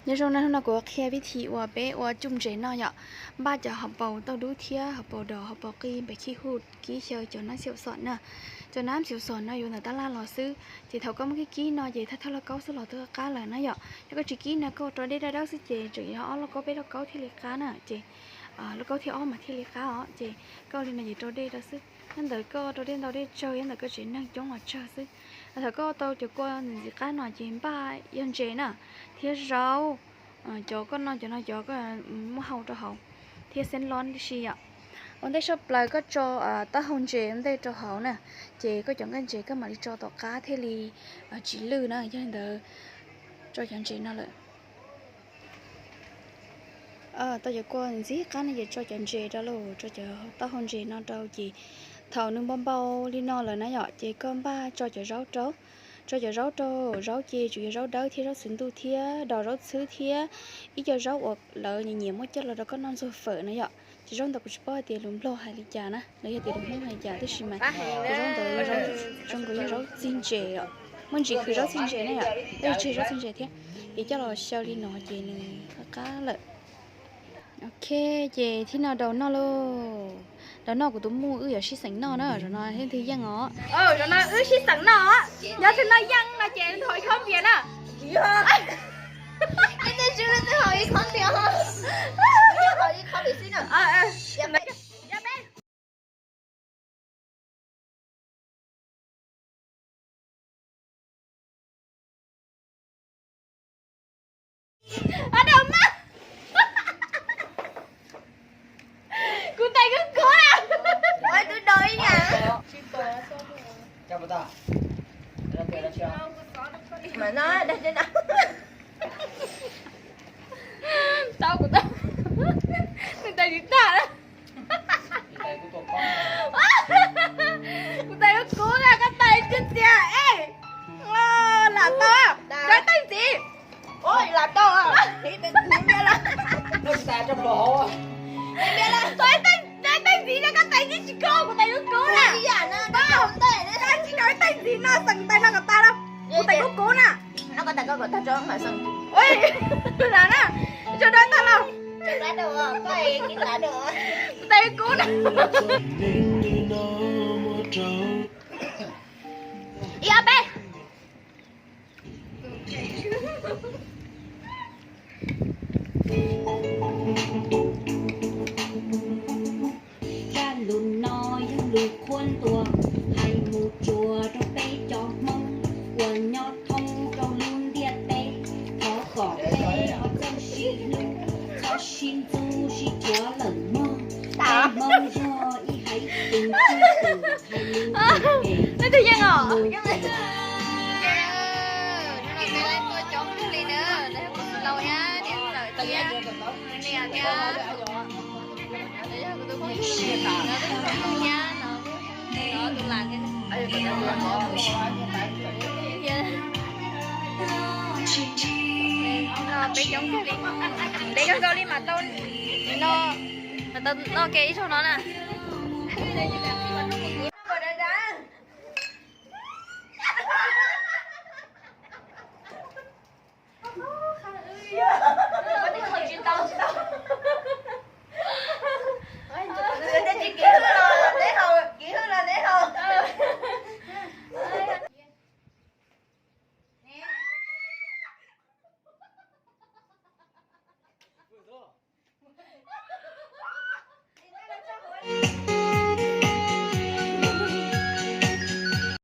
Nyob zoo na, hnub no kuv qhia vib thim uas peb ua cuj ntses noj yom. Npaj cov hauv paus tauj dub thiab hauv paus dos, hauv paus qij, npam khij huj, kib xyaw, cov nab xyaum xom na. Cov nab xyaum xom no yuav ntawm tab laj los xwb, ces thaum koj muab kib kib no ces thawj thawj lauj kaub xwb los twb qab lawm na yom. Yog koj tsis kib no koj ua rau dej dawb dawb xwb ces tseem yog ob lauj kaub peb lauj kaub thiaj li qab na, ces lauj kaub thib ob mas thiaj li qab os. Ces koj ua li no ces rau dej rau xwb, yog ntawm koj rau dej ntau dej tsawg, yog ntawm koj tsev neeg coob los tsawg xwb. Thaum koj tau cov kua ntxim ntxim qab no ces npaj yog ntses na, thiab zaub, cov koj noj cov no cov koj muab hau rau hauv, thiab xeeb lob tib si yom. Ua ntej tshaj plaws koj tso taub hau ntses ua ntej rau hauv na, ces koj cov nqaij ntses koj mam li tso tom qab thiaj li tsis lwj na. Yog li ntawd tso cov ntses no lawm. Tau cov kua ntxim qab no ces tso cov ntses rau lauj, tso cov taub hau ntses no rau ces thaum nws npau npau li no lawm na yom, ces koj npaj tso cov zaub rau. Tso cov zaub rau, zaub ces tsuas yog zaub dawb thiab zaub txhwv ntuj thiab dos zaub txhwb thiab ib co zaub uas lawv nyiam nyiam muab coj los rau koj noj ntxuag fawm na yom. Ces zaub ntawd kuv tsis paub hais tias lus Nplog hais li cas na, los yog tias lus Hmoob hais li cas, tab sis mas cov zaub ntawd yog zaub, zoo nkaus yog zaub txig ntses os. Muaj ntsis khwv zaub txig ntses na yom, tab sis tsis yog zaub txig ntses thiab. Ces coj los xyaw li no ces nws qab qab lawm. Ok, ces thib no daus noj lauj. Daus noj kuv tus muj, wb yuav sib xeem noj na, zaum no leej twg yeej os. Zaum no wb sib xeem noj os. Yog tus no yeej no ces nws haus ib khob npias na. Leej twg tswv leej twg haus ib khob npias. Haus ib khob npias xwb na. Ab, daus mas. Kuv tais kuv kuv na. Ua twb daus ib yam. Mas no, tau kuv tau, kuv tais tsis tag. Kuv tais kuv kuv na, koj tais tiag tiag es. Lam tau, rau teej ntxiv. Lam tau, rau teej ntxiv no, koj tais tsis koj, kuv tais kuv kuv na. Tsis rau teej ntxiv no, xeem tais no kom tas lauj. Kuv tais kuv kuv na. Lam na, tsis rau tag lauj. Kuv tais kuv kuv na. Ib ob peb. Zaj lus no yog lus qhuab ntuas hais mus tsuas rau peb cov Hmoob uas nyob thoob rau lub ntiaj teb. Thov kom peb ho txawj sib hlub, txhob sib ntxub sib thuav lawm mog. Peb Hmoob yog ib haiv tus twj ywm hais lus. Leej twg yeej os? Hnub no peb tuaj coob kawg li na, kuv tus lau thiab niam ntxawm thiab niam thiab. Yog kuv tus phooj ywg no, tus lam thiab. No peb coob kawg li, peb coob kawg li mas tau no, mas tau no ke ib zaug no na.